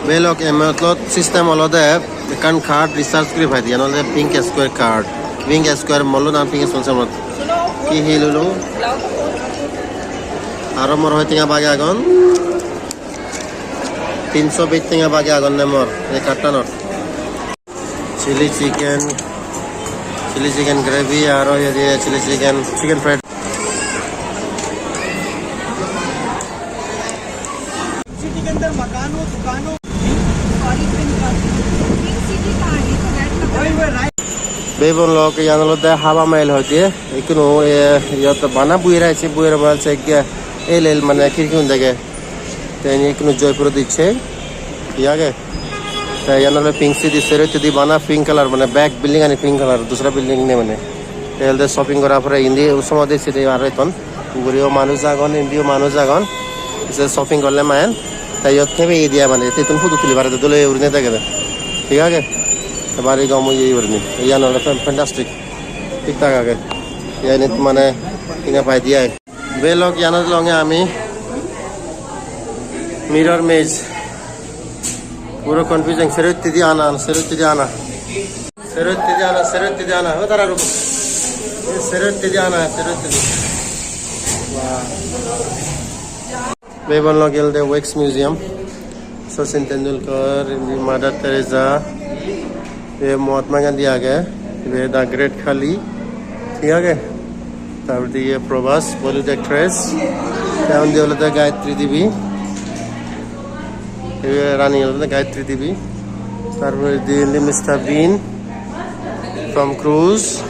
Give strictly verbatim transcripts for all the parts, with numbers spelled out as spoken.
Belok, ei mall-ot system olode ekkan card recharge guri paide, iyan olode Pink Square card. Pink Square mall-o na Pink Square mall-ot? Ki hi lolo? Aro mor hoi tenga bagi agon? Tinso bej tenga bagi agon ne mor ei card-tanot? Chili chicken, chili chicken gravy, aro ye diye chili chicken, chicken fried. Bebon lok, iyan olode Hawa Mahal hoide, ikkunu, eh, iyot bana buyer aise, buyer mane se el el mane khirki un dege. Te indi ikkunu Jaipur-ot icche, hi age? Te iyan ole Pink City, sero hittedi bana pink color, mane bek building ani pink color, dusra building nei mane. Te olode shopping gora pore indi somode sidi aro etton. Ugureo manuj agon, indio manuj agon. Se shopping gorle mane. Te iyot thebe ye diye mane, te ittun photo tuli parede dole gurinei degede. Thik age? Te bari gom oye gurinei. Iyan ole fan-, fantastic. Thik thak age. Iyanit mane hina pai diye ai. Belok, iyanot longe ami mirror maze. Puro confusing. Sero hittedi ana, sero hittedi ana. Sero hittedi ana, sero hittedi ana. O tara ruko. Sero hittedi ana, sero hittedi. Wow. Bebon lok olode wax museum. Sachin Tendulkar, indi Mother Teresa, ibe Mahatma Gandhi age, ibe The Great Khali, thik age? Tar poredi iye Prabhas, Bollywood actress, te undi olode Gayatri Devi, ibe Rani olode Gayatri Devi, tar poredi indi Mister Bean, Tom Cruise,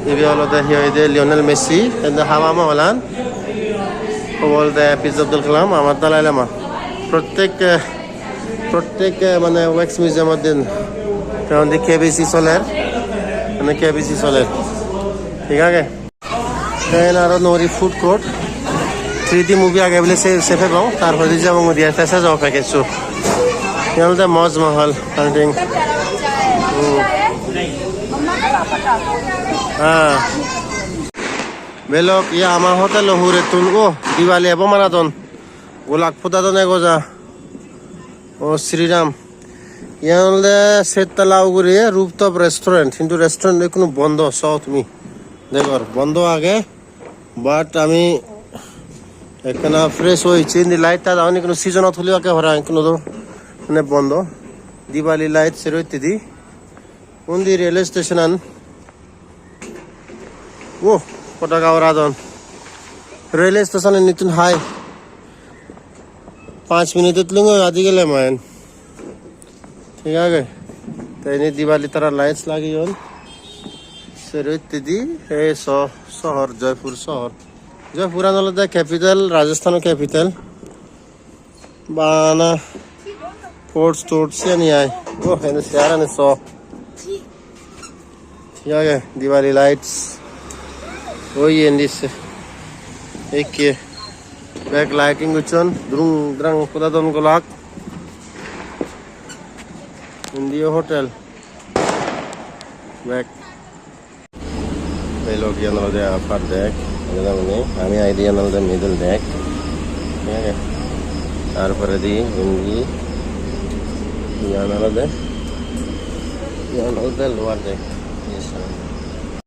ibe olode hi hoide Lionel Messi, ende Hawa Mahalan, obo olode A P J Abdul Kalam, amar Dalai Lama. Prottek, eh, prottek, eh, mane wax museum-ot din. Te undi K B C soler, mane K B C soler. Thik age? Te iyen aro Nohri food court. Three D movie age bole se, se pebong. Tar poredi jabong udi te se jabong package-o. Iyen olode Moj Mahal, something. Hmm. Ah. Belok, iya ama hotel-o hurettun. Oh, Diwali ebo manadon. Golak pudadon ego ja. Oh, Sri Ram. Iyan olode set tala ugure rooftop restaurant. Hintu restaurant ikkunu bondo, so tumi. Degor, bondo age. But ami ekkana fresh oichi, indi light ta agon, ikkunu season-ot huli okke parapang, ikkunu do mane bondo. Diwali light sero hittedi. Undi railway station-an. Oh, potaka uradon. Railway station-an ittun hai. Panch minute-ot lungo adi gele main. Thik age? Te indi Diwali tara lights lageyon. Sero hittedi, ei so-, sohor, Jaipur sohor. Jaipur-an olode capital, Rajasthan-o capital. Bana forts torts siyani ai. Oh, indi chair ani so. Hi age? Diwali lights. Oi, indi se. Ekke. Bek lighting gocchon. Drung drang pudadon golak. Indio hotel. Bek. Belok, iyan olode upper deck, olode mane ami aide iyan olode middle deck, thik age? Tar poredi indi iyan olode, iyan olode lower deck.